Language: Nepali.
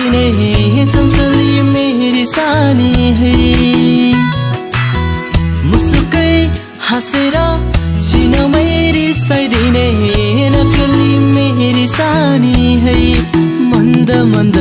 दिने चञ्चली मेरी सानी है मुसुकै हाँसेर छिनमै रिसाइदिने नक्कली मेरी सानी है मन्द मन्द